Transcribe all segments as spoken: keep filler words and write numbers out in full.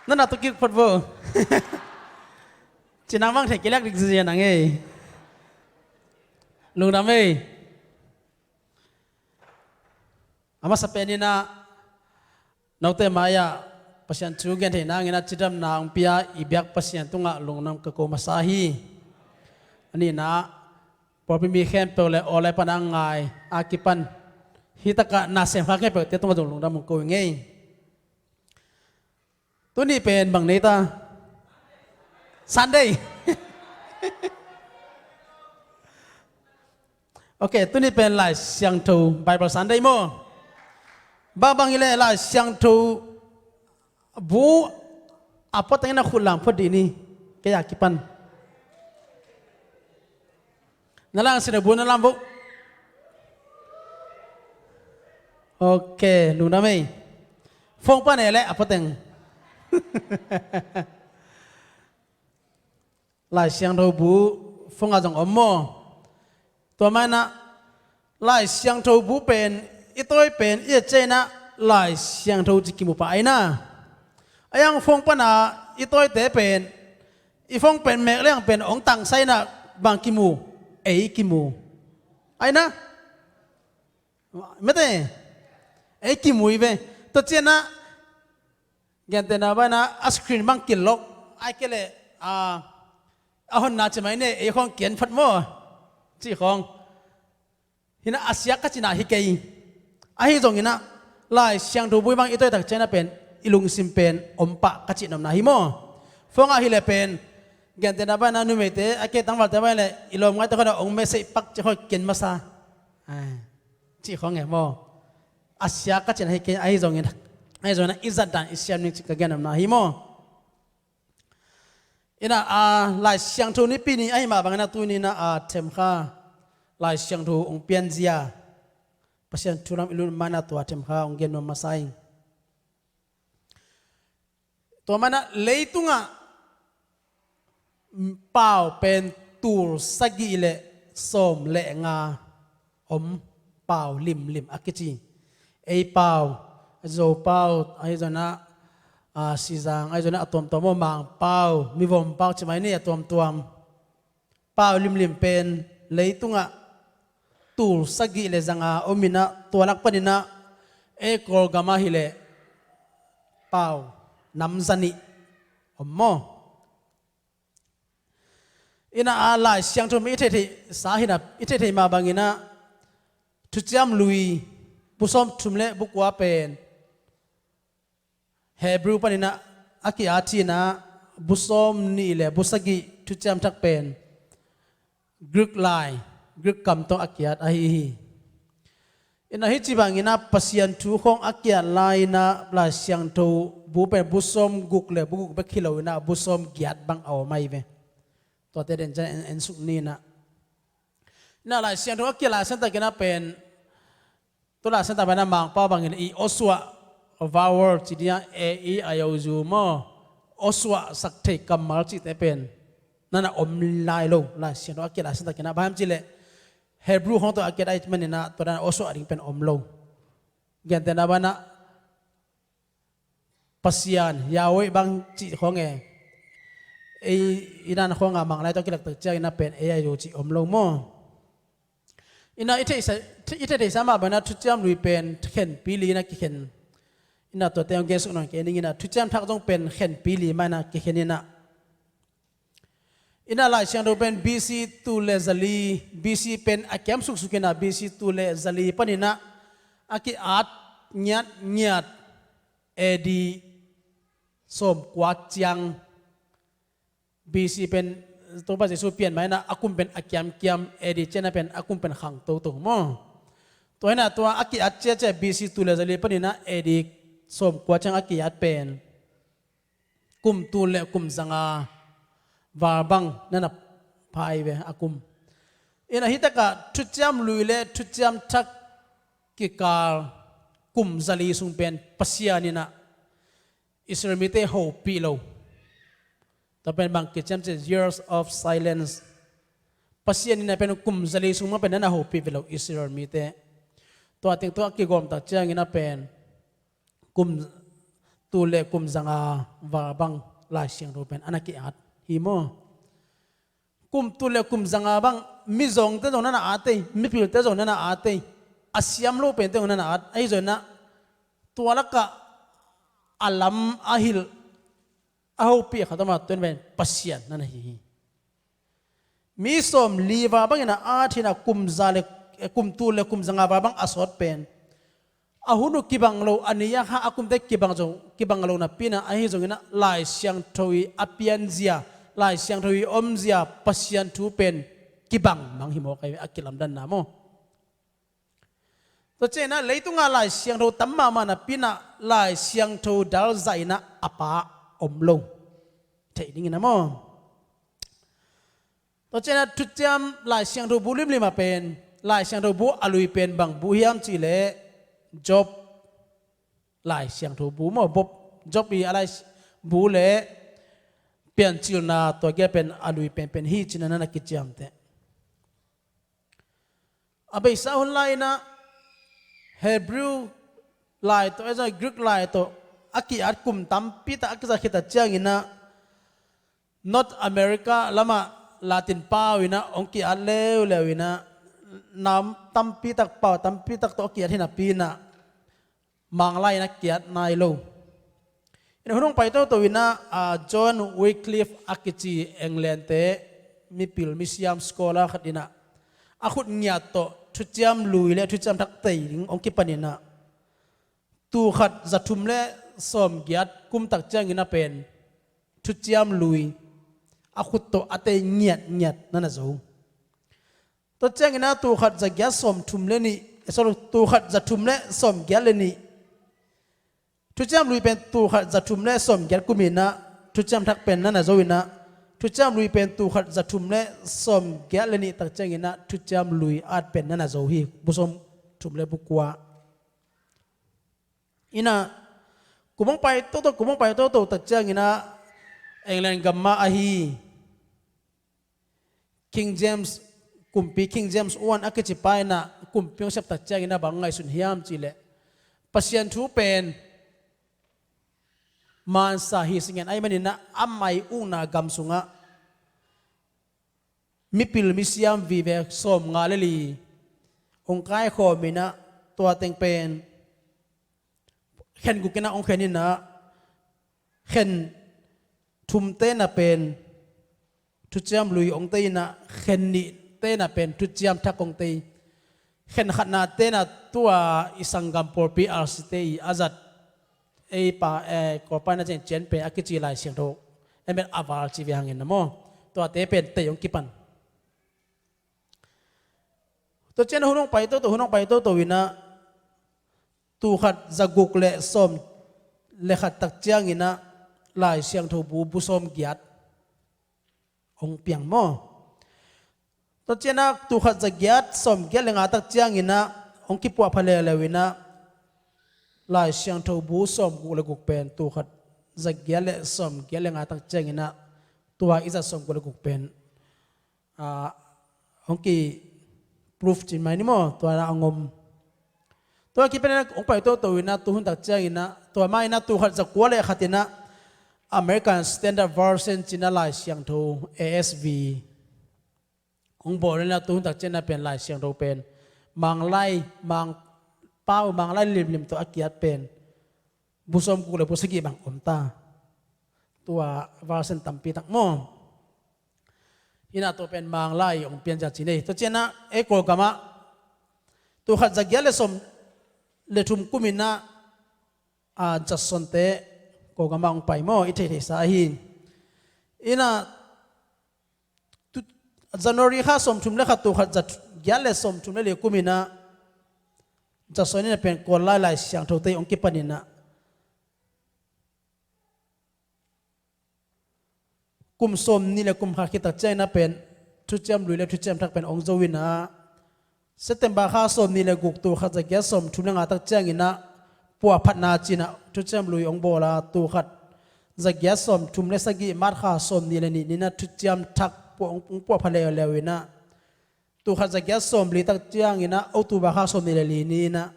Na na tu kik phot vo. Cinang bang thei kilak dik zia nang ei. Lungdam ei. A masa pen in ah note mai-ah Pasian thu gen theih nangin ah cidamna hong pia i biak Pasian tungah lungdam ka ko masa hi. A nihna ah pawlpi mi khempeuh le online pana ngai a kipan hi takah na sem kha khempeuhte tungah zong lungdam hong ko hi ngei. Tuni pen bang nei ta? Sunday. Ok, tuni pen Lai Siangtho Bible Sunday maw? Bangbang hileh Lai Siangtho bu a puatteng in a khut lam phot dih ni. Kei a kipan na lang sin a bu na lam vo. Ok, lungdam ei. Phone pan e le a puatteng. Lai Siangtho bu phone ah zong om maw? Tua manin ah Lai Siangtho bu pen i tawi pen i et ciangin ah Lai Siangtho ci kimu pah ahi na. A yang phone pana i tawite pen i phone pen mek leng pen hong tangsa in ah bang kimu? Ei kimu. Ahi na. Mete. Ei kimu hi ve. Tua ciangin ah gentehna banah a screen bang kilok ai kei leh a honna ci mai ne, ei khawng kian phat maw? Ci khawng. Hi in ah a siak ka cihna hi kei. Ahi zongin ah Lai Siangtho bu bang i tawi tak ciangin ah pen i lungsim pen om pah ka cih nopna hi maw? Phone ah hileh pen gentehna banah numeite a kei tangvalte bang leh i lawmngaite khawng ah hong message pak ci khawng kian masa. Ai. Ci khawng e maw? A siak ka cihna hi kei, ahi zongin, ahi zongin ah i zat dan i siam ning ci ka gen nopna hi maw? In ah a Lai Siangtho nipi ni ahi mah bangin ah tuni in ah a themkha Lai Siangtho hong pianzia Pasian thu lam i lut manin ah tua themkha hong gen nuam masa ing. Tua manin ah leitungah pau pen tul sagih le sawm le nga om, pau limlim a kici. Ei pau, Zo pau, ahi zongin ah, a, Sizang, ahi zongin ah a tuamtuam aw, Mang pau, Mivom pau ci mai ni a tuamtuam. Pau limlim pen leitungah tul sagih le zanga om in ah tua lak panin ah ei Kawlgam ah hileh pau nam zanih om maw? In ah a Lai Siangtho mi i theihtheih sa hi in ah i theihtheih mah bangin ah Thuciam Lui bu sawmthum le bu kua pen Hebrew panin ah a ki-at hi in ah bu sawmnih le bu sagih Thuciam Thak pen Greek lai, Greek kam tawh a ki-at ahi hi. In ah hih ci bangin ah Pasian thu khawng a ki-at lai in ah Lai Siangtho bu pen bu sawmguk le bu guk bek hi lo in ah bu sawmgiat bang a om ahi ve. Tuate den ciang en, en suk ni in ah. In ah Lai Siangtho a ki-at lai siangtakin ah pen tu Lai Siangtho banah Mangpau bangin i awsuah vowel ci ding a, e, i, o, u, u maw? Awsuah sak thei kammal cihte pen na na om lai lo. Lai Siangtho a ki-at lai siangtakin ah bang hiam cih leh Hebrew khawng tawh a ki-at ahih manin ah tua dan a awsuah ding pen om lo. Gentehna banah Pasian, Yahweh bang cih khawng e. Ei, i dan khawng a Mang lai tawh kilak tak ciangin ah pen ei, o, u, u cih om lo maw? In ah i theihsa, i theihtheihsa mah bangin ah Thuciam Lui pen khenpi li in ah kikhen. In ah tuate hong gensuk nawn kei ning in ah Thuciam Thak zong pen khenpi li mah in ah kikhen in ah. In ah Lai Siangtho pen B C tul le zali, B C pen a kiam suksuk in ah B C tul le zali panin ah a ki-at ngiatngiat A D sawmkua ciang B C pen Topa Jesu pian mah in ah a kum pen a kiamkiam, A D ciangin ah pen a kum pen khang toto maw? Tua hi in ah tua a ki-at ciacia B C tul le zali panin ah A D sawmkua ciang a ki-at pen kum tul le kum zanga val bang na na pha ahi ve a kum. In ah hih takah Thuciam Lui le Thuciam Thak kikal kum zali sung pen Pasian in ah Israel mite hopih lo. Tua pen bang kiciam cih years of silence. Pasian in ah pen kum zali sung mah pen na na hopih ve lo Israel mite. Tua teng tua a kigawm tak ciangin ah pen kum tul le kum zanga val bang Lai Siangtho pen a na ki-at hi maw? Kum tul le kum zanga bang mizawngte zong na na at ei, mipilte zong na na at ei, a siam lo pente zong na na at. Ahi zongin ah tua lakah a lam a hilh a hopih khat om a, tua pen Pasian na na hi hi. Mi sawmli val bangin a at hi-in ah kum za le, eh, kum tul le kum zanga val bang a sawt pen a hun uh kibang lo, a ni a kha a kumte kibang zong kibang lo napi-in ah, ahi zongin ah Lai Siangtho i a pianzia, Lai Siangtho i omzia Pasian thu pen kibang mang hi mawk ahi ve, a kilamdanna maw? Tua ciangin ah leitungah Lai Siangtho tam mahmah napi-in ah Lai Siangtho dal zah in ah a pa om lo. Theih dingin ah maw? Tua ciangin ah Thuciam Lai Siangtho bu limlim ah pen, Lai Siangtho bu a lui pen bang bu hiam cih leh Job Lai Siangtho bu maw, Job, Job i a lai bu le Piancilna, tua giat pen a lui penpen hi ci-in ah na na kiciamteh. A beisa hun lai-in ah Hebrew lai tawh, eh, Greek lai tawh a ki-at kum tampi tak a kiza khit tak ciangin ah North America lamah Latin pau in ah hong ki-at leuleu in ah, nam tampi tak, pau tampi tak tawh a ki-at hi napi-in ah Manglai in a ki-at nai lo. In a hun hong pai toto in ah, ah, John Wycliffe a kici England te mipil misiam scholar khat in ah a khut ngiat tawh Thuciam Lui le Thuciam Thak tei ding hong kipan in ah, tul khat za thum le sawmgiat kum tak ciangin ah pen Thuciam Lui a khut tawh a tei ngiatngiat na na zo. Tua ciangin ah tul khat za giat sawmthum le nih, eh, sorry, tul khat za thum le sawmgiat le nih. Thuciam Lui pen tul khat za thum le sawmgiat kum in ah Thuciam Thak pen na na zo in ah, Thuciam Lui pen tul khat za thum le sawmgiat le nih tak ciangin ah Thuciam Lui at pen na na zo hi, bu sawmthum le bu kua. In ah kum hong pai toto, kum hong pai toto tak ciangin ah England gam mah ahi King James, kumpi King James one a kici pa in ah kumpi hong sep tak ciangin ah bang ngaihsun hiam cih leh, Pasian thu pen mansa hi singen ahih manin ah amah i ukna gam sungah mipil misiam vive sawmnga le li hong kaikhawm in ah, tua teng pen khen guk in ah hong khen in ah, khen thumte na pen Thuciam Lui hong tei in ah, khen nihte na pen Thuciam Thak hong tei. Khen khatnate na tua i sanggam pawlpi R C te i a zat, ei pa, eh, Kawlpa in a cian pen a kici Lai Siangtho, en pen a val ci ve hangin na maw, tuate pen tei hong kipan. Tua ciang a hun hong pai toto, hun hong pai toto in ah tul khat za guk le sawm le khat tak ciangin ah Lai Siangtho bu, bu sawmgiat hong piang maw? Tua ciang ah tul khat za giat sawmgiat le nga tak ciangin ah hong kipuahpha leuleu in ah Lai Siangtho bu sawmguk le guk pen tul khat za giat le sawmgiat le nga tak ciangin ah tua i zat sawmguk le guk pen, ah, hong ki proof cin mai ni maw, tua na a ngom. Tua kipan in ah hong pai toto in ah tuhun tak ciangin ah, tua ma in ah tul khat za kua le khat in ah American Standard Version ci-in ah Lai Siangtho, A S V, hong bawl in ah tuhun tak ciangin ah pen Lai Siangtho pen Manglai, Mang, pau Manglai limlim tawh a kiat pen bu sawmguk le bu sagih bang om ta. Tua version tampi tak maw? In ah tua pen Manglai hong pianzia ci-in ei. Tua ciang ah ei Kawlgam ah tul khat za giat le sawm le thum kum in ah, ah, Judson te Kawlgam ah hong pai maw, i theihtheihsa ahi. In ah tu, January kha sawmthum le khat, tul khat za giat le sawmthum le li kum in ah Judson in ah pen Kawl lai Lai Siangtho te hong kipan in ah kum sawmnih le kum khat khit tak ciangin ah pen Thuciam Lui le Thuciam Thak pen hong zo in ah, September kha sawmnih le guk, tul khat za giat sawmthum le nga tak ciangin ah puahphatna ci-in ah Thuciam Lui hong bawl a, tul khat za giat sawmthum le sagih March kha sawmnih le nih ni-in ah Thuciam Thak puah, hong, hong puahpha leuleu in ah, tul khat za giat sawmli tak ciangin ah October kha sawmnih le li ni-in ah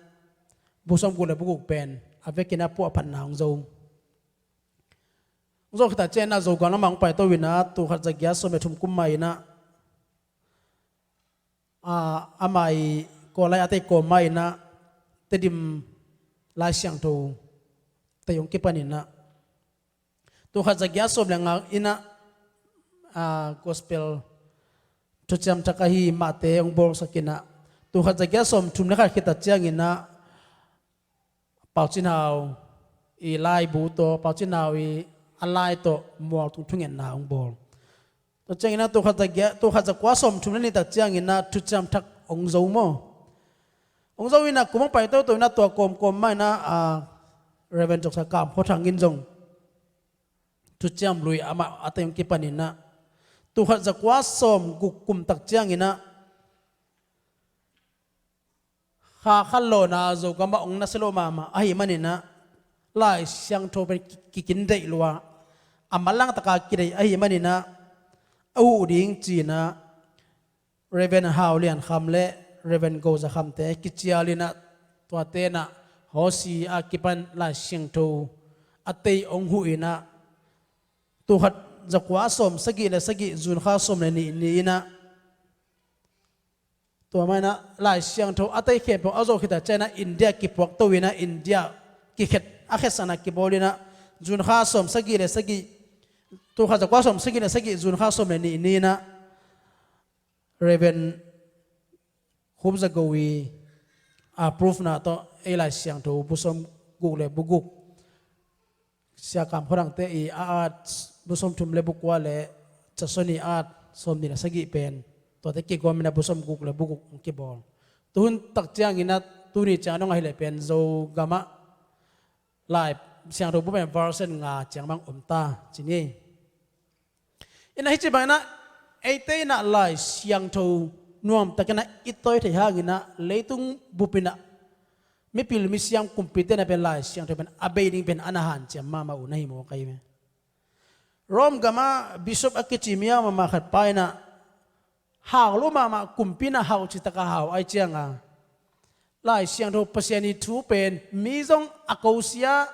bu sawmguk le bu guk pen a vekin ah puahphatna hong zo. Hong zawh khit tak ciangin ah Zogam lamah hong paito in ah, tul khat za giat sawm le thum kum mah in ah, a, amah i Kawlai a tei kawm mah in ah, Tedim Lai Siangtho tei hong kipan in ah, tul khat za giat sawm le nga in ah, a, gospel thuciam thak ahi Mate hong bawlsak in ah, tul khat za giat sawm thum le khat khit tak ciangin ah, Pau Cin Hau i laibu tawh, Pau Cin Hau i a lai tawh mualtung thungetna hong bawl. Tua ciangin ah tul khat za giat, tul khat za kua sawm thum le nih tak ciangin ah thuciam thak hong zo maw. Hong zo in ah kum hong pai toto in ah tua kawmkawm mah in ah, a, Reverend Joksa Kam Khua Thang in zong thuciam lui amah a tei hong kipan in ah, tul khat za kua sawm guk kum tak ciangin ah, kha khat lawna Zogam ah hong nasia lo mahmah ahih manin ah, Lai Siangtho pen ki-, kikin deih lua, a manlang taka kideih ahih manin ah, a huh ding ci-in ah, Reverend Hau Lian Kham le Reverend Go Za Kham te kicial in ah, tuate in ah, Hawsi a kipan Lai Siangtho a tei hong huh in ah, tul khat za kua sawm sagih le sagih, June kha sawm le nih ni in ah, tua mah in ah Lai Siangtho a tei khempeuh a zawh khit tak ciangin ah India kipuakto in ah, India kikhet, a khetsakna kibawl in ah, June kha sawm sagih le sagih, tul khat za kua sawm sagih le sagih, June kha sawm le nih ni in ah, Reverend Khup Za Go i approve na tawh ei Lai Siangtho bu sawm guk le bu guk, Sia Kam Khua Thang te i a at bu sawm thum le bu kua le Chason i at sawm nih le sagih pen, tuate kigawm in ah bu sawm guk le bu guk hong kibawl. Tuhun tak ciangin ah tuni ciang dong ahih leh pen Zogam ah Lai Siangtho bu pen version nga ciang bang om ta ci ni. In ah hih ci bangin ah eite in ah Lai Siangtho nuamtakin ah i tawi theih hangin ah leitung bup in ah mipil misiam kumpite in ah pen Lai Siangtho pen a bei ding pen a na hanciam mahmah uh na hi mawk ahi ve. Rome gam ah bishop a kici mi a mahmah khat pa in ah hau lo mahmah kumpi in ah hau cih tak a hau ahih ciangin ah Lai Siangtho Pasian i thu pen mi zong a kosia,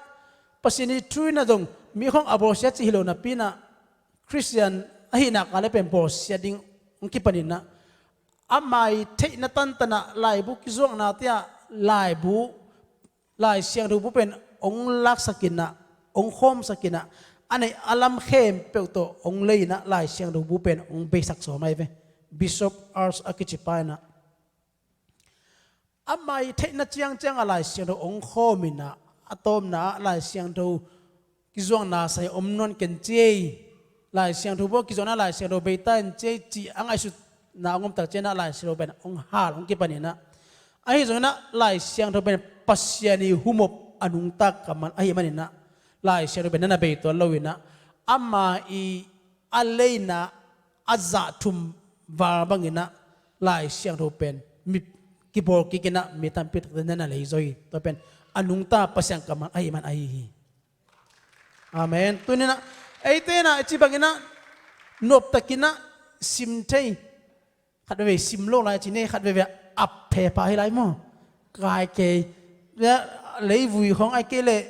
Pasian i thu in ah zong mi khawng a bawlsia cih hi lo napi in ah Khristian ahih nak leh pen bawlsia ding hong kipan in ah, ama i theihna tantan ah laibu kizuakna te ah laibu, Lai Siangtho bu pen hong laksak in ah, hong khawmsak in ah, a neih a lam khempeuh tawh hong lei in ah Lai Siangtho bu pen hong beisak sawm ahi ve. Bishop Arch a kici pa in ah ama i theihna ciangciang ah Lai Siangtho hong khawm in ah, a tawpna ah Lai Siangtho kizuakna sai om nawn ken ci ei, Lai Siangtho bu kizuakna Lai Siangtho bei ta in ci ei cih a ngaihsutna hong om tak ciangin ah Lai Siangtho pen hong hal hong kipan in ah, ahi zongin ah Lai Siangtho pen Pasian i humop a nungta kammal ahih manin ah Lai Siangtho pen na na bei tuan lo in ah, ama i a leina a zah thum val bangin ah Lai Siangtho pen mi kibawl kik in ah mi tampi takte na na lei zaw hi. Tua pen a nungta Pasian kammal ahih man ahi hi. Amen. Tuni in ah eite in ah i ci bangin ah noptakin ah sim thei, khat veve sim lo lai ci ni, khat veve ap phepa hi lai maw? Kai kei, leivui khawng ahih kei leh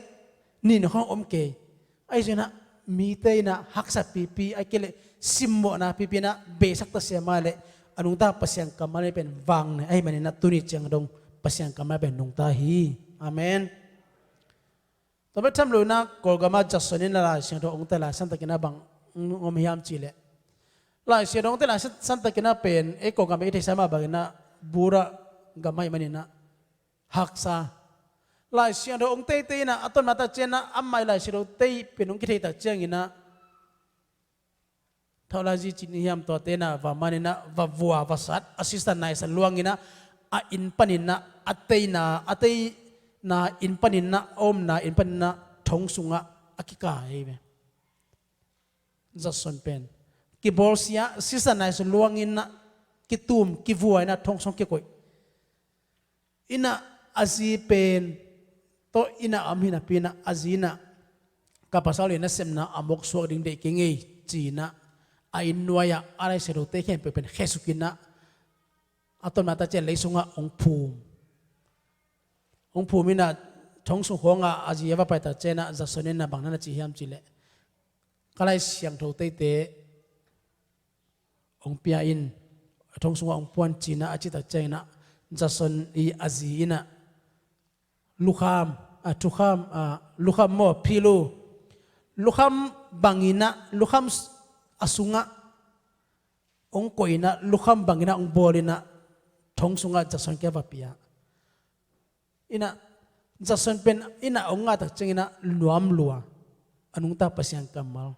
nin khawng om kei. Ahi zongin ah mite in ah haksa pipi, ahih kei leh simmawhna pipi in ah beisak ta sia mah leh a nungta Pasian kammal pen vang na ahih manin ah tuni ciang dong Pasian kammal pen nungta hi. Amen. Tua bek tham lo in ah Kawlgam ah Jackson in ah Lai Siangtho hong tei lai santakin ah bang hong om hiam cih leh, Lai Siangtho hong tei lai san, santakin ah pen ei Kawlgam pen i theihsa mah bangin ah Bura gam ahih manin ah haksa. Lai Siangtho hong teitei in ah a tawpna tak ciangin ah ama i Lai Siangtho tei pen hong kithei tak ciangin ah theology ci ni hiam, tuate in ah va man in ah va vua va sat, a sister Nai San Luang in ah a inn panin ah a teina, a teina inn panin ah a omna inn panin ah thong sungah a kikai hi ve. Jackson pen kibawlsia, sister Nai San Luang in ah kitum kivua in ah thong sung kikoih. In ah a zi pen tawh in ah a om hi napi in ah a zi in ah ka pasal in ah sepna a mawk suak ding deih kei ing ei ci in ah a inn nuai ah a Lai Siangthote khempeuh pen khesuk in ah a tawpna tak ciang lei sungah hong phum. Hong phum in ah thong sung khawngah a zi a va pai tak ciang ah Jackson in ah bang na na ci hiam cih leh, ka Lai Siangtho teite hong pia in, thong sungah hong puan ci-in ah, a cih tak ciangin ah, Jason i a zi in ah, lukham, a, thukham, a, lukham maw, philu, lukham bangin ah, lukham s-, a sungah hong koih in ah, lukham bangin ah hong bawl in ah, thong sungah Jason kiang va pia. In ah, Jason pen in ah hong ngah tak ciangin ah, nuam lua, a nungta Pasian kammal.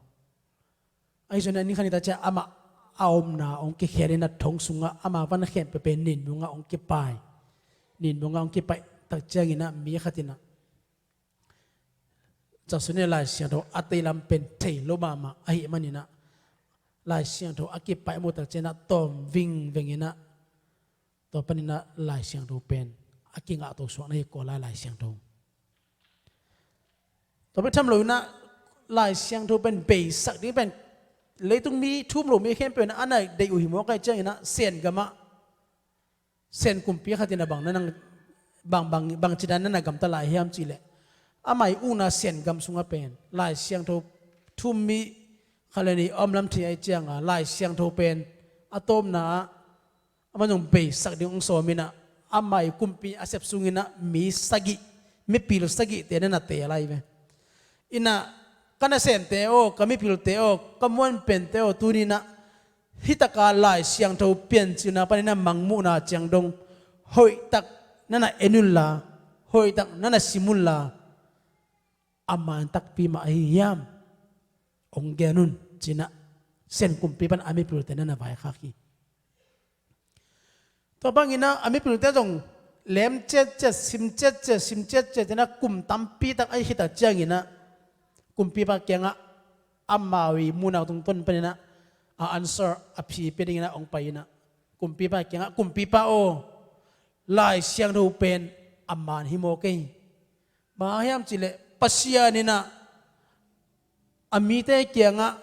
Ahi zongin ah, ni khat ni tak ciang amah a omna hong kikhel in ah, thong sungah ama van khempeuh pen nin mungah hong kipai. Nin mungah hong kipaih tak ciangin ah, mi khat in ah, Jason in Lai Siangtho a teilam pen thei lo mahmah ahih manin ah, Lai Siangtho a kipaih mu tak ciangin ah, tawm vingveng in ah, tua panin ah Lai Siangtho pen a kingahto suak na hi kawm lai, Lai Siangtho. Tua bek tham lo in ah, Lai Siangtho pen beisak ding pen, leitung mi, thu um lo mi khempeuh in ah a na deih uh hi mawk ahih ciangin ah, Sen gam ah, Sen kumpi khat in ah bang na nang, bang, bang, bangci dan na na gamta lai hiam cih leh, amah i ukna Sen gam sungah pen Lai Siangtho thu um mi khat le nih a om lam thei ahih ciangin, Lai Siangtho pen a tawpna ah, amah zong beisak ding hong sawm in ah, amah i kumpi a sep sungin ah, mi sagih, mipil sagihte na na teel lai ve. In ah, ka nasem te aw, ka mipil te aw, ka muanpen te aw, tuni in ah, hi tak a Lai Siangtho piancilna panin ah mangmuhna ciang dong, hoih tak na na en un la, hoih tak na na sim un la, a man takpi mah ahi hiam, hong gen un, ci-in ah Sen kumpi pan a mipilte na na vaikhak hi. Tua bangin ah a mipilte zong lem ciatciat, sim ciatciat, sim ciatciat in ah, kum tampi tak a hih tak ciangin ah, kumpipa kiangah amau i muhna tungtawn panin ah, a answer, a phi pia dingin ah hong pai in ah, kumpipa kiangah, kumpipa aw, Lai Siangtho pen a man hi mawk ei. Bang hang hiam cih leh, Pasian in ah a mite kiangah,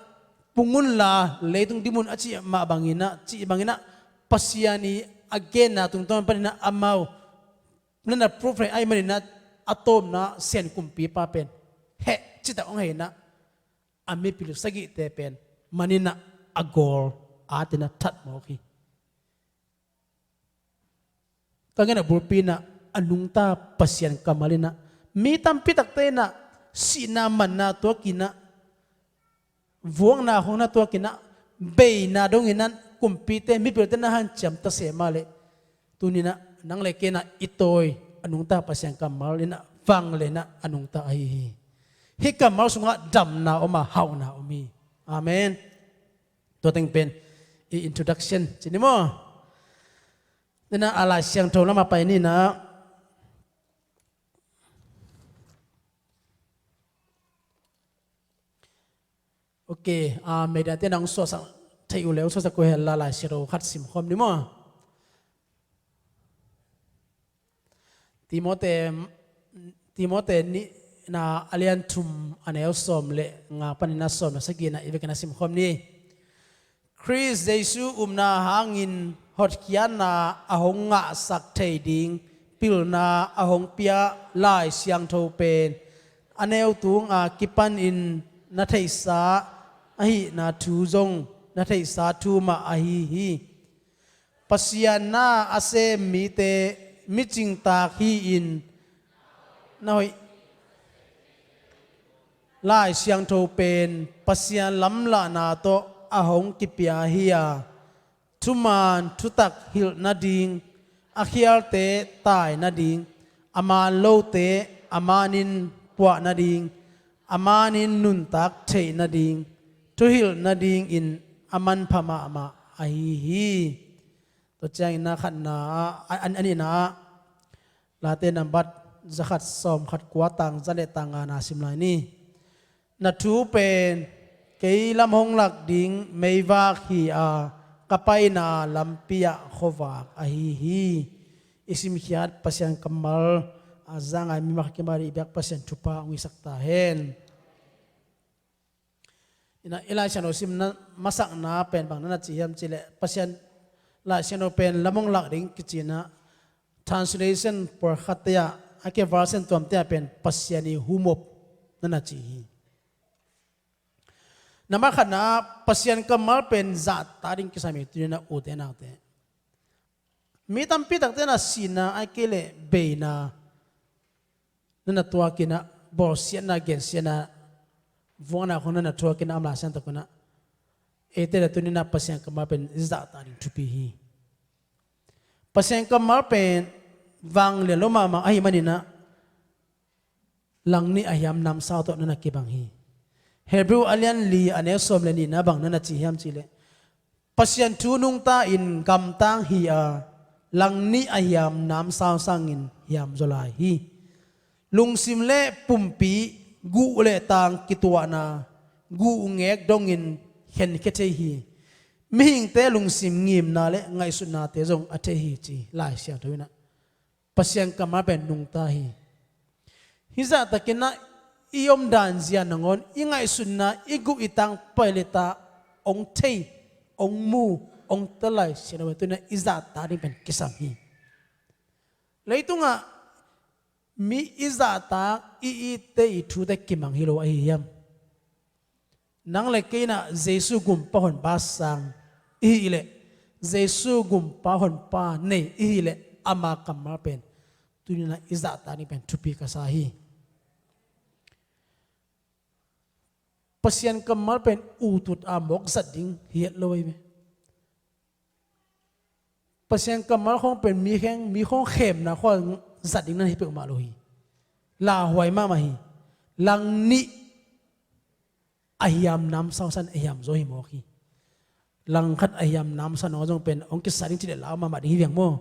pung un la, leitung dim un, a cih mah bangin ah, cih bangin ah, Pasian i a genna tungtawn panin ah amau na na proof thei ahih manin ah, a tawpna Sen kumpipa pen heh cih tak hong hei in ah, a mipil sagihte pen man in ah, a gawl at in ah that mawk hi. Tua ngen a bulpi in ah, a nungta Pasian kammal in ah, mi tampi takte in ah, sihna manna tuak in ah, vuakna khong na tuak in ah, beina dongin ah kumpite, mipilte na hanciam ta se mah leh, tuni in ah nang le kei in ah i tawi a nungta Pasian kammal in ah, vanglian ah a nungta ahi hi. Hih kammal sungah damna om a, hauhna om hi. Amen. Tua teng pen i introduction ci ni maw. Tua in ah a Lai Siangtho lamah pai ni in ah. Ok, a, media te in ah hong suahsak thei uh leh, hong suahsak uh hen la, Lai Siangtho khat simkhawm ni maw. Timote, Timote nihna a lian thum, a neu sawm le nga panin ah sawm le sagih in ah i vekin ah simkhawm ni. Khrist Jesu upna hangin hotkhiatna a hong ngahsak thei ding pilna a hong pia Lai Siangtho pen, a neu tung a kipanin na theihsa ahihna thu zong na theihsa thu mah ahi hi. Pasian na a sem mite micingtak hi-in, na hoih, Lai Siangtho pen Pasian lamlahna tawh a hong kipia hi a, thuman thutak hilh nading, a khialte tai nading, a man lote a manin puah nading, a manin nuntak theih nading, thuhilh nadingin a manpha mahmah ahi hi. Tua ciangin ah khatna ah, a, a, a nihna ah, Late nambat zakhat sawmkhat kua, tang za le tang nga na sim lai ni. Na thu pen kei lam hong lak ding meivak hi a, ka paina lampi ah khuavak ahi hi. I simkhiat Pasian kammal a za ngai mi mah khat kimah i biak Pasian thupha hong hisak ta hen. Ina, i Lai Siangtho simna masakna pen bang na na ci hiam cih leh, Pasian Lai Siangtho pen lam hong lak ding kici-in ah, translation pawlkhatte ah, a kei version tuamte ah pen Pasian i humop na na ci hi. Nambat khatna ah Pasian kammal pen zahtak ding kisam hi, tuni-in ah ute naute. Mi tampi takte in ah sihna ahih kei leh beina na na tuakin ah, bawlsiatna, gensiatna, vuakna khong na na tuakin ah, a om lai siangtho in ah, eite le tuni-in ah Pasian kammal pen i zahtak ding thupi hi. Pasian kammal pen vanglian lo mahmah ahih manin ah, langnih a hiam namsau tawh na na kibang hi. Hebrew a lian li a neu sawm le nihna bang na na ci hiam cih leh, Pasian thu nungta-in gamtang hi a, langnih a hiam namsau sangin hiam zaw lai hi. Lungsim le pumpi, guh le tang kituahna, guhngek dongin khenkhia thei hi. Mihingte lungsim ngimna le ngaihsutnate zong a thei hi, ci Lai Siangtho in ah. Pasian kammal pen nungta hi. Hih zahtakin ah i omdan zia nangawn, i ngaihsutna, i guh i tang pai le ta hong thei, hong mu, hong tel Lai Siangtho in ah, tuni-in ah i zahtak ding pen kisam hi. Leitungah mi i zahtak, i itte, i thute kimang hi lo ahi hiam? Nang le kei in ah Jesu gumpa honpa sang i hih leh, Jesu gumpa honpa nei i hih leh, ama kammal pen tuni-in ah i zahtak ding pen thupi ka sa hi. Pasian kammal pen utut a mawk zat ding hi het lo ahi ve. Pasian kammal khong pen mi kheng, mi khong khemna khong zat ding na hi peuhmah lo hi. Lauhuai mahmah hi. Langnih a hiam namsau san a hiam zaw hi mawk hi. Langkhat a hiam namsau nong zong pen hong kisa ding cih leh lau mahmah ding hi viang maw?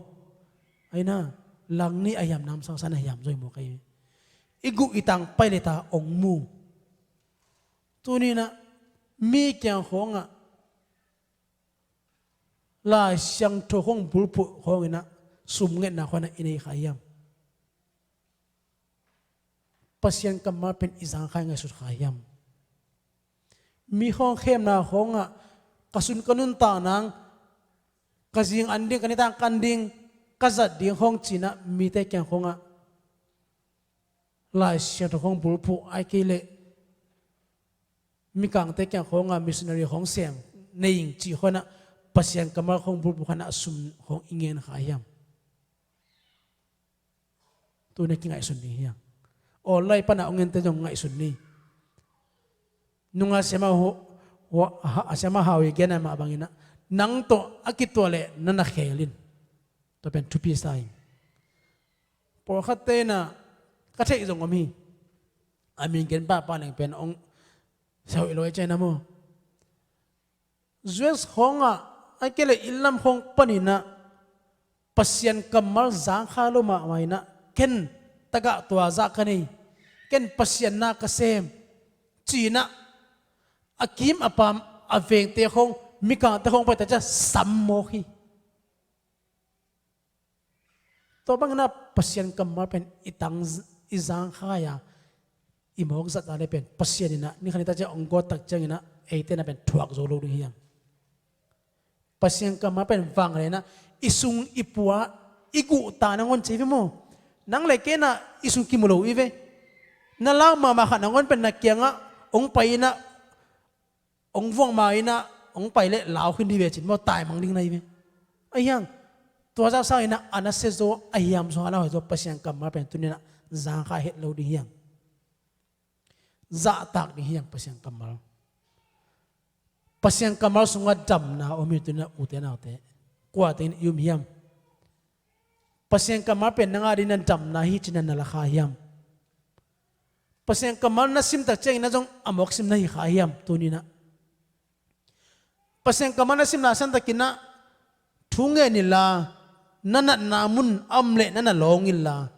Ahi na, langnih a hiam namsau san a hiam zaw hi mawk hi. I guh i tang pai le ta hong mu. Tuni-in ah mi kiang khongah Lai Siangtho khong bulphuh khongin ah sum ngetna khong ah i nei kha hiam? Pasian kammal pen i zang kha, i ngaihsut kha hiam? Mi khong khemna khongah ka sun ka nuntak nang, ka zing an ding, ka nitak an ding, ka zat ding khong ci-in ah mite kiang khongah Lai Siangtho khong bulphuh, ahih kei leh mikangte kiang khongah missionary khong sem nei ing cih khong ah Pasian kammal khong bulphuh khong ah sum khong i ngen kha hiam? Tuni-in ah kingaihsun ding hi hang. Online pan a hong ente zong ngaihsun ni. Nunga siama hu-, hua-, ha-, a siama hau i gen a mah bangin ah, nang tawh a kituah leh na na khel in. Tua pen thupi sa hi. Pawlkhatte in ah ka theih zong om hi. A min gen pahpah leng pen hong sia hoih lo e, cih na maw? U S khawngah, ahih kei leh inn lam khawng panin ah Pasian kammal zang kha lo mahmah in ah, ken tagah tua zah ka nei, ken Pasian na ka sem, ci-in ah a kim a pam, a vengte khawng, mikangte khawng pai ta ciang sam mawk hi. Tua bangin ah Pasian kammal pen i tang z-, i zang kha a, i mawk zat a leh pen Pasian in ah ni khat ni tak ciang hong gawt tak ciangin ah eite in ah pen thuak zo lo ding hi hang. Pasian kammal pen vang leh in ah i sung i pua, i guh ta nangawn ci hi ve maw? Nang le kei in ah i sung kimu lo hi ve. Na lau mahmah khat nangawn pen na kiangah hong pai in ah, hong vuak ma in ah, hong pai leh lau khin ding hi ve cin maw, taimang ding na hi ve. Ahi hang, tua zah sangin ah a nasia zaw, a hiam zaw, a lauhuai zaw Pasian kammal pen tuni-in ah zang kha het lo ding hi hang. Zahtak ding hi hang Pasian kammal. Pasian kammal sungah damna om hi, tuni-in ah ute naute. Kuate in i um hiam? Pasian kammal pen nang a dingin ah damna hi ci-in ah na la kha hiam? Pasian kammal na sim tak ciangin ah zong a mawk sim na hi kha hiam tuni-in ah? Pasian kammal na sim lai siangtakin ah thu ngen inla, na natna mun a om leh na na lawng inla,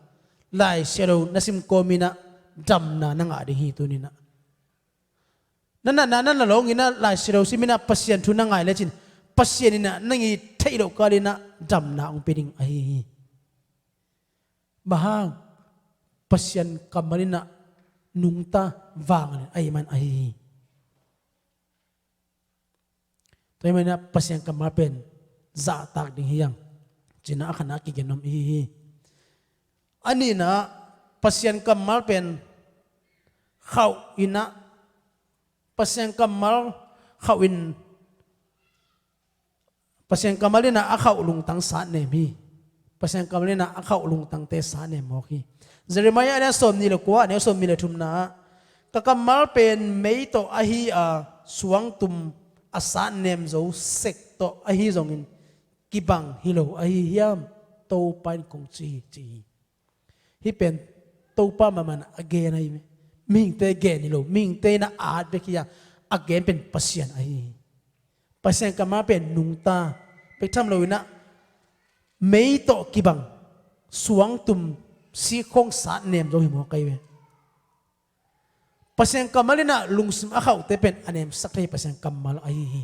Lai Siangtho na sim kawmin ah damna na ngah ding hi tuni-in ah. Na natna na na lawng in ah Lai Siangtho simin ah Pasian thu na ngai lecin, Pasian in ah nang i theih loh kalin ah damna hong pia ding ahi hi. Bang hang? Pasian kammal in ah nungta, vanglian ahih man ahi hi. Tua ahih manin ah Pasian kammal pen zahtak ding hi hang, ci-in ah a khatna ah kigen nuam i hi hi. A nihna ah Pasian kammal pen khauh in ah, Pasian kammal khauh in, Pasian kammal in ah a khauh lungtang satnem hi. Pasian kammal in ah a khauh lungtangte satnem mawk hi. Jeremiah a lian sawmnih le kua, a neu sawmnih le thumna ah, ka kammal pen mei tawh ahi a, suangtum a satnem zo sek tawh ahi zongin kibang hi lo ahi hiam, Topa in kong ci hi, ci hi. Hih pen Topa mahmah in a gen ahi ve. Mihingte gen hi lo, mihingte in a at bek hi a, a gen pen Pasian ahi hi. Pasian kammal pen nungta, bek tham lo in ah mei tawh kibang, suangtum, sikhong satnem zo hi mawk ahi ve. Pasian kammal in ah lungsim a khauhte pen a nemsak thei Pasian kammal ahi hi.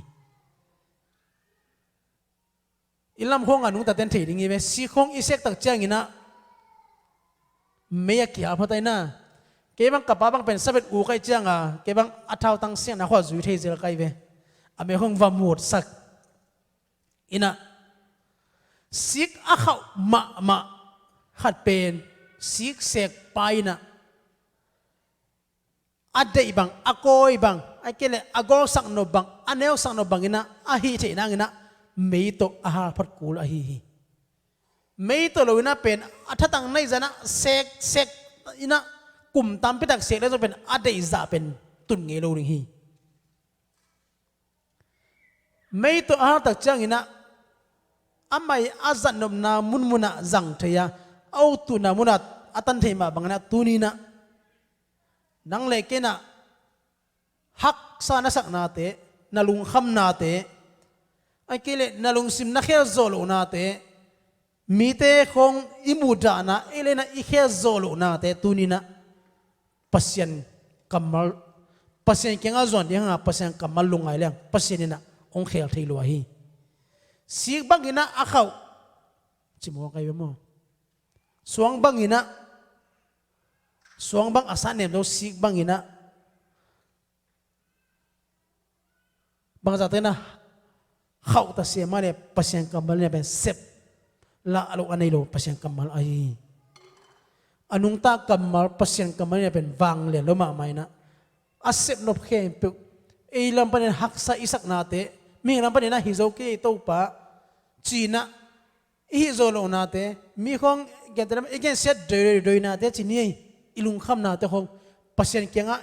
I lam khawng a nungtate'n thei ding hi ve. Sikhong i sek tak ciangin ah mei a kihal phot ahi na. Kei bang ka pa bang pen sabet u ka hih ciang a, kei bang a thautang siangna khawng a zui thei zel ka hi ve. A mei khawng va muatsak in ah, sik a khauh mahmah khat pen sik sek pa in ah a deih bang, a kawi bang, ahih kei leh a gawlsak nop bang, a neusak nop bang in ah a hih theih nang in ah mei tawh a hal phot kul ahi hi. Mei tawh lo in ah pen a thatang na hih zah in ah sek sek in ah kum tampi tak sek leh zong pen a deih zah pen tun ngei lo ding hi. Mei tawh a hal tak ciangin ah amah i a zatnopna munmun ah zang thei a, a uttuhna mun ah a tan thei mah bangin ah tuni in ah nang le kei in ah haksa na saknate, na lungkhamnate, ahih kei leh na lungsim na khel zawh lohnate, mite khawng i muhdahna, ei le na i khel zawh lohnate tuni in ah Pasian kammal, Pasian kiangah zuan ding hang a, Pasian kammal lungngai leng Pasian in ah hong khel thei lua hi. Sik bangin ah a khauh, ci mawk ahi ve maw. Suang bangin ah, suang bang a satnem zo sik bangin ah, bangzahte in ah khauh ta sia mah leh Pasian kammal in ah pen sep lah lo a nei lo Pasian kammal ahi hi. A nungta kammal Pasian kammal in ah pen vanglian lo mahmah in ah, a sep nop khempeuh, ei lam panin haksa i saknate, mihing lam panin ah hi zo kei Topa, ci in ah i hih zawh lohnate, mi khawng gente lam i gensiat doidoinate ci ni ei, i lungkhamnate khawng Pasian kiangah,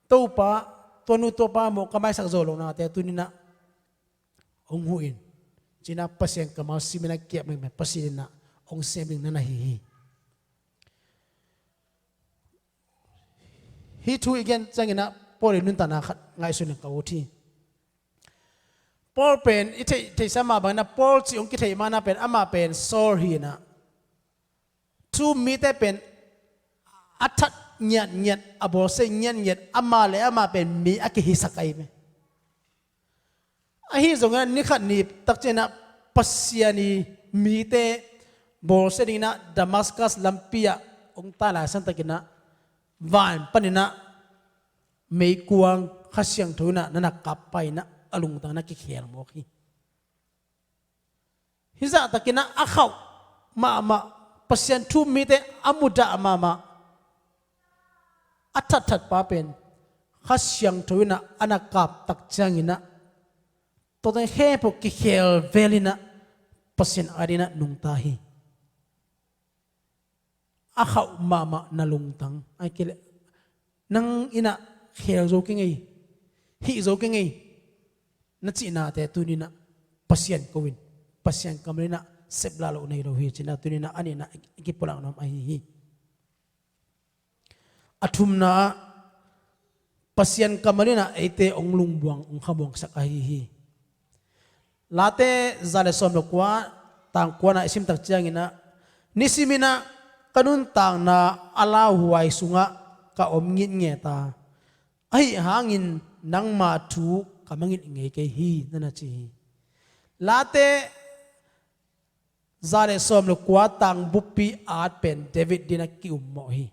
Topa, tua nu tua pa mawh ka maisak zawh lohnate tuni in ah hong huh in, ci in ah Pasian kammal sim in ah kiap mengmeng Pasian in ah hong sem ding na na hi hi. Hih thu i gen ciangin ah Paul i nuntakna khat ngaihsun in ka ut hi. Paul pen i theih, theihsa mah bangin ah Paul cih hong kitheih ma-in ah pen amah pen Saul hi in ah, thu-um mite pen a that ngiatngiat, a bawlsia ngiatngiat, amah le amah pen mi a kihisak ahi ve. Ahi zongin ah ni khat ni tak ciangin ah Pasian i mite bawlsia dingin ah Damascus lampi ah hong tai lai santakin ah van panin ah meikuang Kha Siangtho in ah na na kap pai in ah a lungtang na kikhel mawk hi. Hih zahtakin ah a khauh mahmah, Pasian thu-um mite a mudah mahmah, a thatthat pa pen Kha Siangtho in ah a na kap tak ciangin ah, tuate khempeuh kikhel vel in ah Pasian adingin ah nungta hi. A khauh mahmah na lungtang, ahih kei leh nang in ah khel zo kei ing ei, hih zo kei ing ei na cihnate tuni in ah Pasian ko in, Pasian kammal in ah sep lah loh nei lo hi, ci in ah tuni in ah a nihna i kipulak nuam ahi hi. A thumna ah Pasian kammal in ah eite hong lungmuang, hong khamuangsak ahi hi. Late za le sawm le kua, tang kuana i sim tak ciangin ah, nisimin ah ka nuntakna a lauhuai sungah ka om ngitnget a, ahi hangin nangma thu ka mangngilh ngei kei hi, na na ci hi. Late za le sawm le kua, tang buppi at pen David in ah ki-ummawh hi.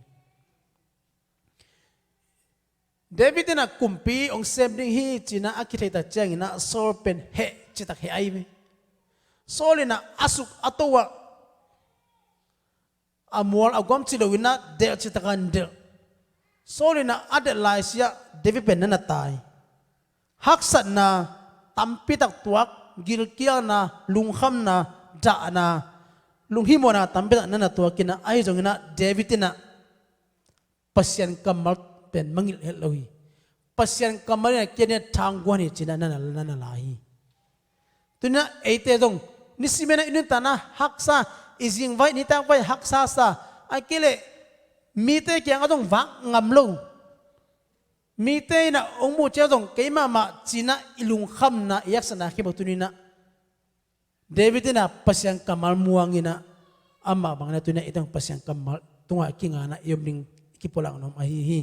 David in ah kumpi hong sem ding hi ci in ah a kitheih tak ciangin ah Saul pen heh citak heh ahi ve. Saul in ah a suk a to ah, a mual a guam ci lo in ah delh citak a delh. Saul in ah a delh laisia David pen na na tai. haksatna tampitak tuak, gilkialna, lungkhamna, dahna, lunghimawhna tampitak na na tuak in ah, ahi zongin ah David in ah Pasian kammal pen mangngilh het lo hi. Pasian kammal in ah kia in ah thangguan hi ci-in ah na na, na na la hi. Tuni-in ah eite zong nisimin ah i nuntakna haksa, i zingvai, nitak vai haksa sa, a kei leh mite kiangah zong vak ngam lo, mite in ah hong muh ciang zong kei mahmah ci-in ah i lungkhamna, i haksatna khempeuh tuni-in ah David in ah Pasian kammal muang in ah, amah bangin ah tuni-in ah i teng Pasian kammal tungah kinga in ah i om ding kipulak nuam ahi hi.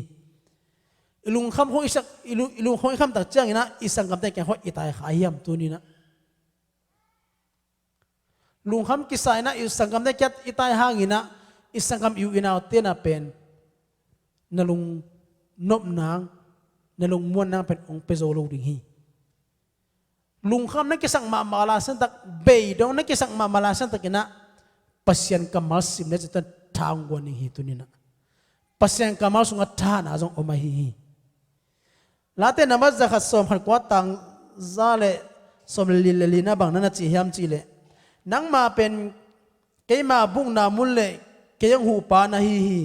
I lungkham khong i sak, i lung, i lungkham khong i kham tak ciangin ah i sanggamte kiang khong i tai kha hiam tuni-in ah? Lungkham kisa in ah i sanggamte kiang i tai hangin ah i sanggam i u i naute in ah pen na lungnop nang, na lungmuan nang pen hong pia zo lo ding hi. Lungkham na kisak mahmah lai siangtak, bei dong na kisak mahmah lai siangtak in ah Pasian kammal sim na cih tun thangguan ding hi tuni-in ah. Pasian kammal sungah thahna zong om ahi hi. Late nambat zakhat sawmkhat kua tang za le sawm le li le li na bang na na ci hiam cih leh, nangma pen keima bukna mun le kei hong huhpa na hi hi.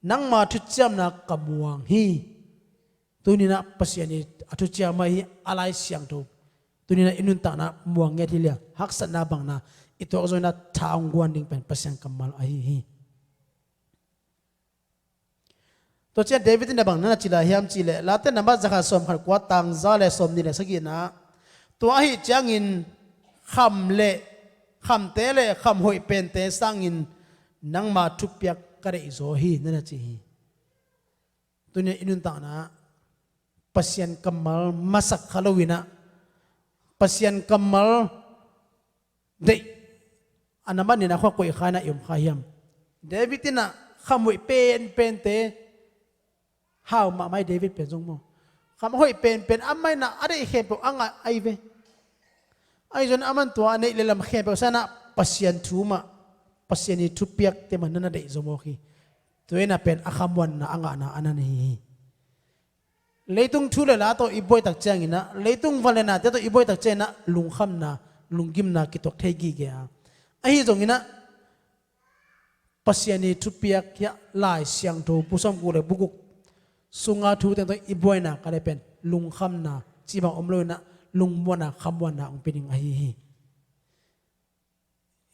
Nangma thuciamna ka muang hi. Tuni-in ah Pasian i a thuciam ahi hi, a Lai Siangtho tuni-in ah i nuntakna muang ngiat hi leh, haksatna bangna i tuak zongin ah thangguan ding pen Pasian kammal ahi hi. Tua ciang David in ah bang na na ci lai hiam cih leh, Late nambat zakhat sawmkhat kua tang za le sawmnih le sagihna, tua ahih ciangin kham le, khamte le khamhoih pente sangin nangma thupiak ka deih zaw hi na na ci hi. Tuni-in ah i nuntakna Pasian kammal masak kha lo-in ah, Pasian kammal deih a nambat nihna khong koih kha in ah i om kha hiam? David in ah khamhoih penpente, hau mahmah hi David pen zong maw, khamhoih penpen amah in ah a deih khempeuh a ngah ahi ve. Ahi zongin aman tua a neih le lam khempeuh sangin ah Pasian thu mah, Pasian i thupiakte mah na na deih zaw mawk hi. Tua in ah pen a khamuanna, a ngahna a na nei hi. Leitung thu le la tawh i buai tak ciangin ah, leitung van le nate tawh i buai tak ciangin ah lungkhamna, lunggimna kituak thei gige a, ahi zongin ah Pasian i thupiak hiah Lai Siangtho bu sawmguk le bu guk sunga thu teng tawh i buaina ka le pen lungkhamna cih bang om lo-in ah lungmuanna, khamuanna hong pia ding ahi hi.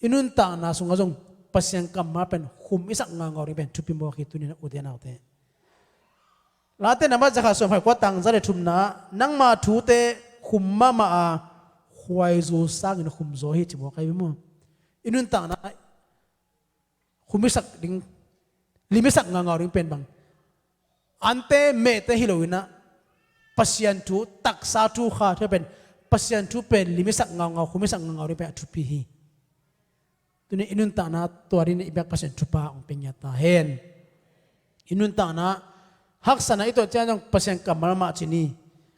I nuntakna sungah zong Pasian kammal pen khum i sak ngaungau ding pen thupi mawk hi tuni-in ah ute naute. Late nambat zakhat sawmkhat kua tang za le thumna, nangma thute khum mahmah a, khuaizu sangin khum zaw hi ci mawk ahi maw. I nuntakna khum i sak ding, lim i sak ngaungau ding pen bang? Ante mehte hi lo-in ah Pasian thu, taksa thu kha thu pen, Pasian thu pen lim i sak ngaungau, khum i sak ngaungau ding pen a thupi hi. Tuni-in i nuntakna tua dingin i biak Pasian thupha hong pia ngiat ta hen. I nuntakna haksatna i tuah ciang zong Pasian kammal mah ci ni.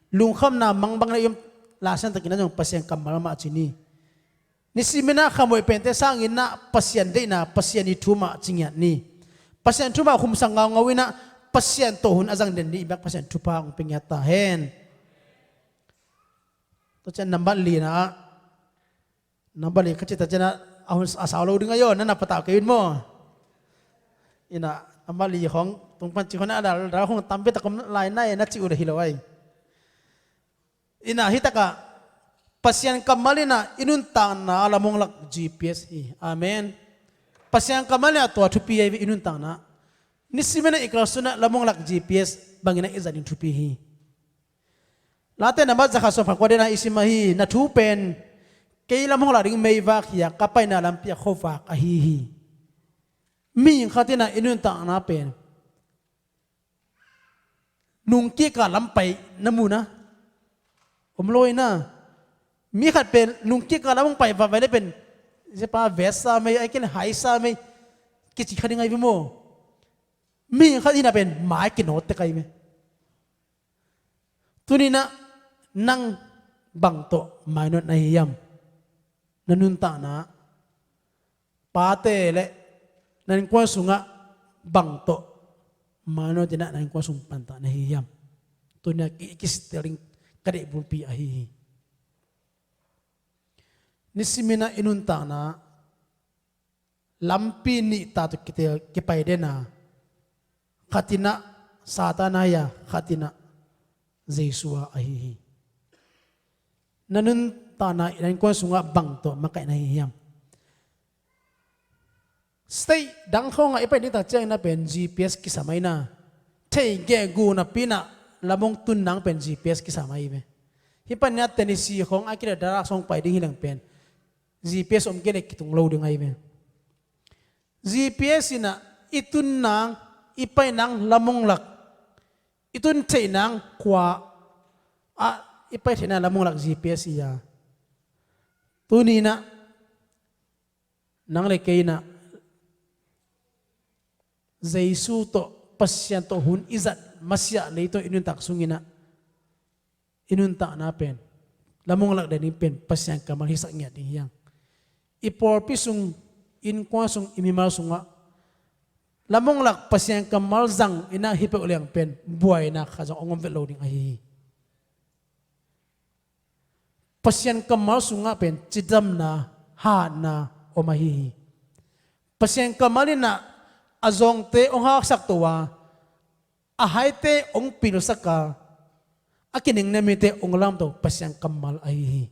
Lungkhamna mangbang na i om lai siangtakin ah zong Pasian kammal mah ci ni. Nisimin ah khamhoih pente sangin ah Pasian deihna, Pasian i thu mah ci ngiat ni. Pasian thu mah khum sak ngaungau-in ah Pasian tawh hun a zang den ding i biak Pasian thupha hong pia ngiat ta hen. Tua ciang nambat lina ah, nambat li kha cih tak ciang ah a hun a sau lo ding ahi aw, na na patau kei un maw. In ah nambat li khong tung pan ci khong na a dal dal khong tampi tak om lai na e na ci uh leh hi lo ai. In ah hi takah Pasian kammal in ah i nuntakna lam hong lak G P S hi. Amen. Pasian kammal in ah tua thupi ahi ve i nuntakna. Nisimin ah i kalsuan ah lam hong lak G P S bangin ah i zat ding thupi hi. Late nambat zakhat sawmkhat kua den ah i sim ahi, na thu pen kei lam hong lak ding meivak hi a, ka paina lampi ah khuavak ahi hi. Mihing khat in ah i nuntakna pen nungkik a lam pai na mu na? Om lo-in ah. Mi khat pen nungkik a lam hong pai vaivai le pen, ziapa vet sa mei, ai ken hai sa mei, kici kha ding ahi ve maw. Mihing khat in ah pen mai kinawt tek ahi ve. Tuni-in ah nang bang tawh mainawt na hi hiam? Na nuntakna pate le na innkuan sungah bang tawh mainawt in ah na innkuan sung pantah na hi hiam? Tuni-in ah ki, ki stirring, ka deih bulpi ahi hi. Nisimin ah i nuntakna lampi nih ta tawh kitel kipai den a, khat in ah Satan ahi a, khat in ah Jesu ahi hi. Na nuntakna i innkuan sungah bang tawh makaihna hi hiam? State dang khawngah i pai ding tak ciangin ah pen G P S kisam ahi na. Thei geh gu napi in ah lamong tun nang pen G P S kisam ahi ve. Hih panin ah Tennessee khawng a kile Dallas khawng pai ding hi leng pen G P S om kei leh kitung lo ding ahi ve. G P S in ah i tun nang, i pai nang lamong lak, i tun theih nang khua ah i pai theih nang lamong lak G P S hi a. Tuni in ah nang le kei in ah Jesu tawh, Pasian tawh hun i zat masiah lei tawh i nuntak sungin ah i nuntakna pen lamong lak den ding pen Pasian kammal hisak ngiat ding hi hang. I pawlpi sung, innkuan sung, i mimal sungah lamong lak Pasian kammal zang in ah hi peuh leng pen buaina khat zong hong om vet lo ding ahi hi. Pasian kammal sungah pen cidamna, hatna om ahi hi. Pasian kammal in ah a zawngte hong haksak to a, a haite hong pilsak a, a kinengna mite hong lamto Pasian kammal ahi hi.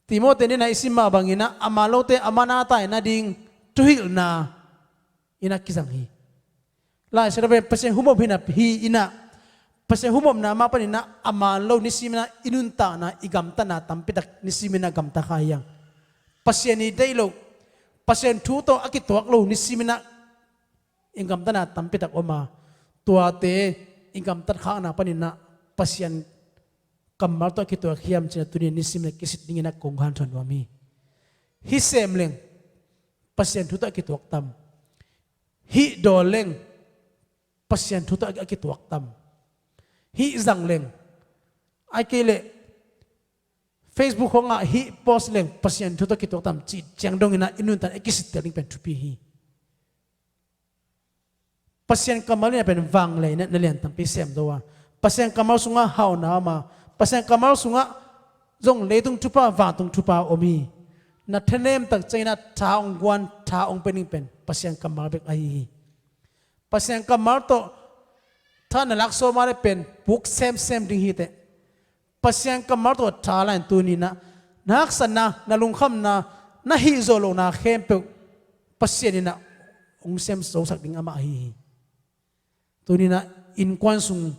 Timoti in ah i sim mah bangin ah a man lote a man a tai nading thuhilhna in ah kizang hi. Lai Siangtho pen Pasian humop hi na hi in ah, Pasian humopna mah panin ah a man lo nisimin ah i nuntakna, i gamtatna tampitak nisimin ah gamta kha hi hang. Pasian i deih loh, Pasian thu tawh a kituak lo nisimin ah i gamtatna tampitak om a, tuate i gamtat khakna panin ah Pasian kammal tawh a kituak hiam cih ah tuni-in nisimin ah kisit dingin ah kong hanthawn nuam hi. Hih sem leng Pasian thu tawh a kituak tam? Hih dawl leng Pasian thu tawh a kituak tam? Hih zang leng, ahih kei leh Facebook khawngah hih post leng Pasian thu tawh a kituak tam cih ciang dongin ah i nuntakna i kisittel ding pen thupi hi. Pasian kammal in ah pen vangliatna lian tampi sem zo a, Pasian kammal sungah hauhna om a, Pasian kammal sungah zong leitung thupha, vantung thupha om hi. Na thanem tak ciangin ah tha hong guan, tha hong pia ding pen Pasian kammal bek ahi hi. Pasian kammal tawh tha na lak sawm a leh pen puk semsem ding hi teh. Pasian kammal tawh tha la in tuni-in ah na haksatna, na lungkhamna, na hih zawh lohna khempeuh Pasian in ah hong sem zosak ding amah ahi hi. Tuni-in ah innkuan sung,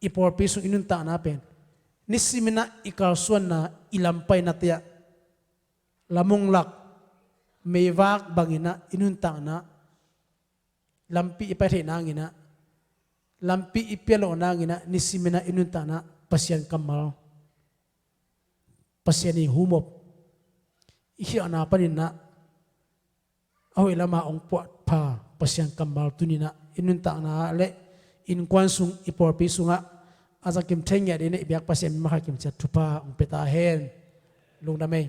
i pawlpi sung i nuntakna pen nisimin ah i kalsuanna, i lampainate ah lamong lak meivak bangin ah i nuntakna, lampi i pai theih nangin ah, lampi i pialawh nangin ah nisimin ah i nuntakna Pasian kammal, Pasian i humop i khialhna panin ah a hoih lamah hong puahpha Pasian kammal tuni-in ah i nuntakna le innkuan sung, i pawlpi sungah a zakim thei ngiat dingin ah i biak Pasian in mah khat kim ciat thupha hong pia ta hen. Lungdam ei.